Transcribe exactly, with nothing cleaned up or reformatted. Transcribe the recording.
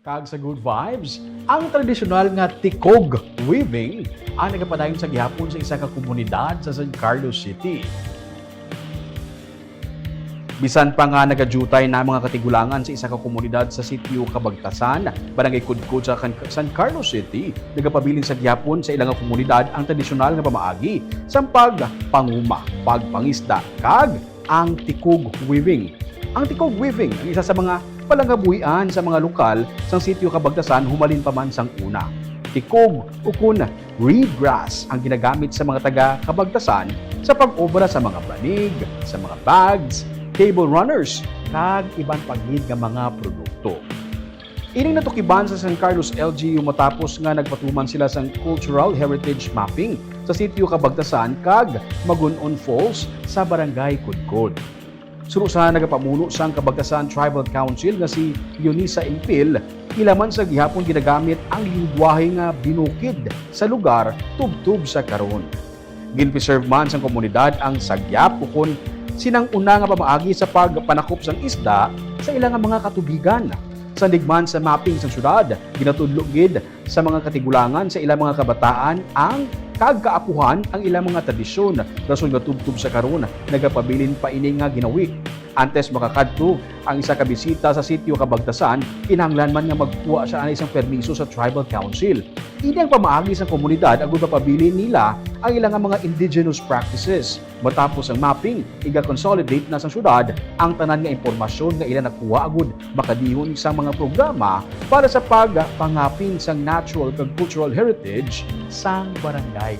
Kag sa good vibes, ang tradisyonal nga tikog weaving ang nagapadayon sa gihapon sa isa ka komunidad sa San Carlos City. Bisan pa nga nagadiutay na mga katigulangan sa isa ka komunidad sa Sitio Kabagtasan, Barangay Kudkod sa Kan-, San Carlos City, nagapabilin sa gihapon sa ilang komunidad ang tradisyonal nga pamaagi sang pagpanguma, pagpangisda, kag ang tikog weaving. Ang tikog weaving ang isa sa mga palangabuhian sa mga lokal sang Sitio Kabagtasan humalin pa man sang una. Tikog ukon reed grass ang ginagamit sa mga taga Kabagtasan sa pag-obra sa mga banig, sa mga bags, table runners, kag iban pa gid nga mga produkto. Ining natukiban sa San Carlos L G U matapos nga nagpatuman sila sang cultural heritage mapping sa Sitio Kabagtasan kag Magunon Falls sa Barangay Kudkod. Suno sa nagapamuno sang Kabagtasan Tribal Council nga si Eunice Impil, ila man sa gihapon ginagamit ang linggwahe nga binukid sa lugar tubtob sa karon. Gin-preserve man sang komunidad ang sagyap ukon sinang-una nga pamaagi sa pagpanakop sang isda sa ila nga mga katubigan. Sandig man sa mapping sang syudad, ginatudlo gid sa mga katigulangan sa ilang mga kabataan ang kag kaapuhan ang ilang mga tradisyon, rason nga tubtob sa karon nagapabilin pa ini nga ginawi. Antes makakadto ang isa ka bisita sa Sitio Kabagtasan, kinahanglan man nga magkuha siya anay sang permiso sa Tribal Council. Ini ang pamaagi sang komunidad agud mapabilin nila ang ilang nga mga indigenous practices. Matapos ang mapping, iga-consolidate na sang syudad ang tanan nga impormasyon nga ila nakuha agud makadihon sang mga programa para sa pagpangapin sang natural kag cultural heritage sang barangay.